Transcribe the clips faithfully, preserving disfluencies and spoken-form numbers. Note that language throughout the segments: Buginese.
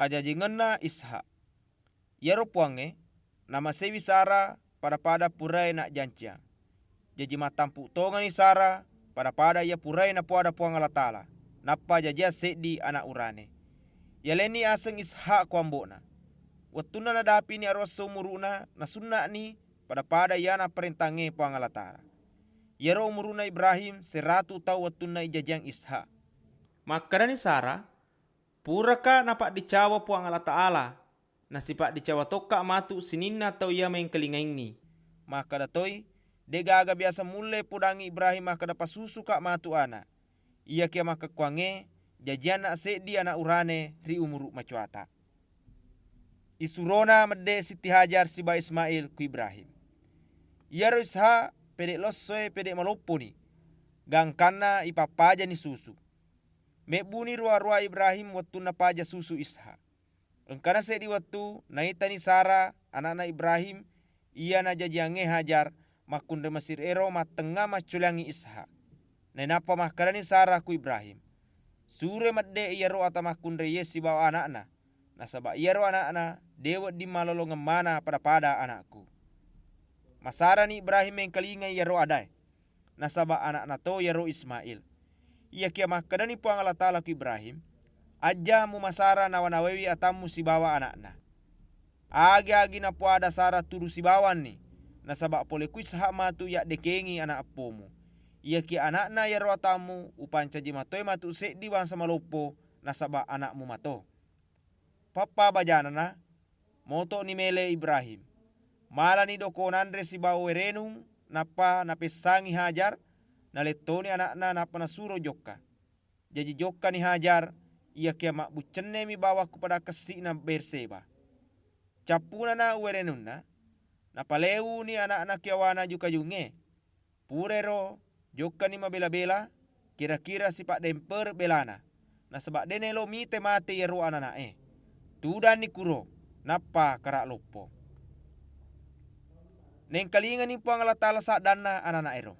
Ajajengenna Ishak. Iyaro Puwangnge namaséiwi Sara pada-pada puraé najjanciyang. Jaji mattampu tongengni Sara pada-pada iya puraé napoada Puwang Allataala, nappa jajiyang séddi ana urané. Yalenni aseng Ishak ko ambo'na. Wettunna nadapini aruwa esso umuru'na, nasunna'ni pada-pada iya napparéntangngé Puwang Allataala. Iyaro umuru'na Ibrahim seratu taung wettunna ijajiyang Ishak. Makkedani Sara, "Puraka napaddicawa Puwang Allataala, nasipaddicawa tokka matu sininna tau iya méngkalingaéngngi." Makkeda toi, dé'gaga biasa mullé podangngi Ibrahim makkeda pasusuka matu ana. Iyakiya makkekkuwangngé, jajiyanna séddi ana urané ri umuru macoata. Isurona meddé Sitti Hajar sibawa Ismail ku Ibrahim. Iyaro Ishak pédé' lessoé pédé' malopponi, gangkanna ipappajani susu. Mébbuni ruwa-ruwa Ibrahim wettunna paja susu Ishak. Engkana séddi wettu, naitani Sara, ana'na Ibrahim, iya najajiyangngé Hajar, makkunrai Mesir éro mattengnga maccoléyangngi Ishak. Nainappa makkedani Sara ku Ibrahim, "Suroi meddé iyaro ata makkunraié sibawa ana'na, nasaba iyaro ana'na dé wedding malolongeng mana pada-pada ana'ku." Masarani Ibrahim méngkalingai iyaro adaé, nasaba ana'na to iyaro Ismail. Iyakiya makkedani Puwang Allataala ku Ibrahim, "Ajja mumasara nawa-nawaiwi atammu sibawa ana'na. Agi-agi napoada Sara turu sibawanni, nasaba polé ku Ishak matu yaddékéngi ana eppomu. Iyakiya ana'na iyaro atammu upancaji matoé matu séddi bangsa maloppo nasaba ana'mu mato." Pappa bajanana, moto'ni mélé Ibrahim. Malani doko nanré sibawa wérénung, nappa napéssangi Hajar, naléttoni ana'na nappa nasuro jokka. Jaji jokkani Hajar, iyakiya mabbuccennémi bawang ku pada kessi'na Bérseba. Cappunana uwérénunna, napaléwuni ana'na ki yawana aju-kajungngé. Purairo jokkani mabéla-béla, kira-kira sipaddémpereng bélana, nasaba dé naélo mitai maté iyaro anana'é. Tudanni kuro, nappa kara loppo. Naéngkalingani Puwang Allataala saddanna anana'éro.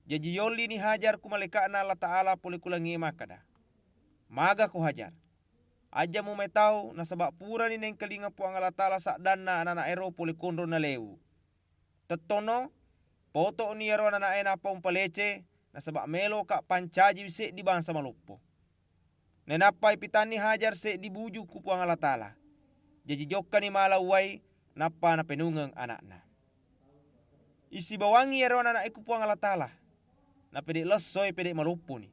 Jaji yollini Hajar ku malaéka'na Allataala polé ku langié makkeda, "Magako Hajar? Ajja mumétau, nasaba purani naéngkalinga Puwang Allataala saddanna anana'éro polé ku onronna léwu. Tettonno, poto'ni iyaro anana'é nappa umpalécé, nasaba mélo'ka pancajiwi séddi bangsa maloppo." Nainappa ipitanni Hajar séddi buju ku Puwang Allataala. Jaji jokkani mala uwai, nappa napénungeng ana'na. Isibawangngi iyaro anana'é ku Puwang Allataala, napédé' lessoi pédé' malopponi.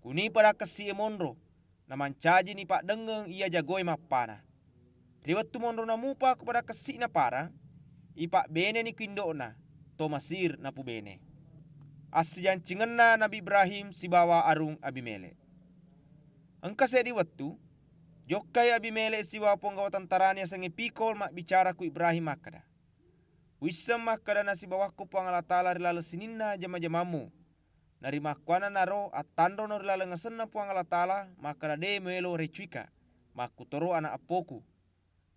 Kuni pada kessi'é monro, namancajini paddengngeng iya jagoé mappana. Ri wettu monrona mupa ku pada kessi'na parang, ipabbénéni ku indo'na, to Masir napubéné. Assijancingenna Nabi Ibrahim sibawa Arung Abimélékh. Engka séddi wettu, jokkai Abimélékh sibawa ponggawa tentarana yasengngé Pikol mabbicara ku Ibrahim makkeda, "Uwisseng makkeda nasibawakko Puwang Allataala ri laleng sininna jama-jamammu. Narimakkuannanaro attanrono ri laleng asenna Puwang Allataala makkeda dé muélo récuika, makkutoro ana eppoku.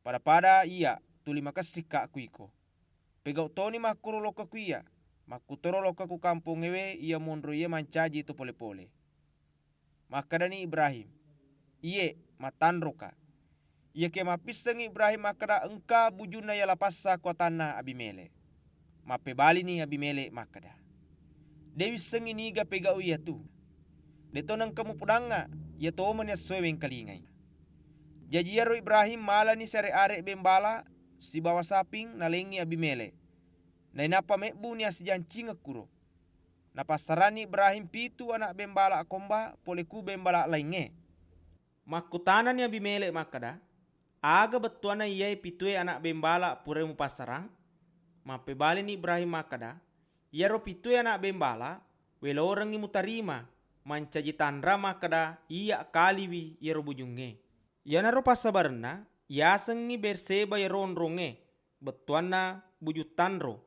Pada-pada iyya, tuli makessikka ku iko. Pégau toni makkuro lokka ku iyya, makkutoro lokka ku kampongngéwé iya monroiyé mancaji to polé-polé." Makkedani Ibrahim, "Iyé, mattanroka." Iyakiya mappissengngi Ibrahim makkeda engka bujunna yala passa ku atanna Abimélékh. Mappébalini Abimélékh makkeda, "Dé wissengngi niga pégau iyatu. Dé'to nengka mupodangnga, iya tomani essoé wéngkalingai." Jaji iyaro Ibrahim malani siaré'-aré' bémbala sibawa saping nalengngi Abimélékh. Nainappa mébbuni assijancingeng kuro. Napassaranni Ibrahim pitu ana' bémbala komba polé ku bémbala laingngé. Makkutanani Abimélékh makkeda, "Aga bettuwanna iyaé pitué ana' bémbala puraé mupassarang?" Mappébalini Ibrahim makkeda, "Iyaro pitué ana' bémbala wélorengngi mutarima, mancaji tanra makkeda iyya kaliwi iyaro bujungngé." Iyanaro passabarenna yasengngi Bérséba iyaro onrongngé, bettuwanna Bujung Tanro,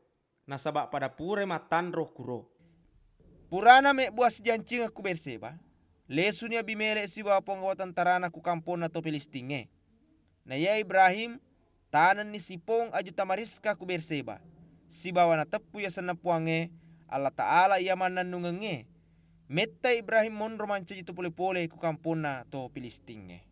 nasaba pada purai mattanro kuro. Purana mébbu assijancingeng ku Bérséba, lésuni Abimélékh sibawa ponggawa tentarana ku kamponna to Filistingngé. Na iya Ibrahim tanenni sipong aju tamariska ku Bérséba, sibawa nateppu yasenna Puwangnge, Allataala iya mannennungengngé. Méttai Ibrahim monro mancaji to polé-polé ku kamponna to Filistingngé.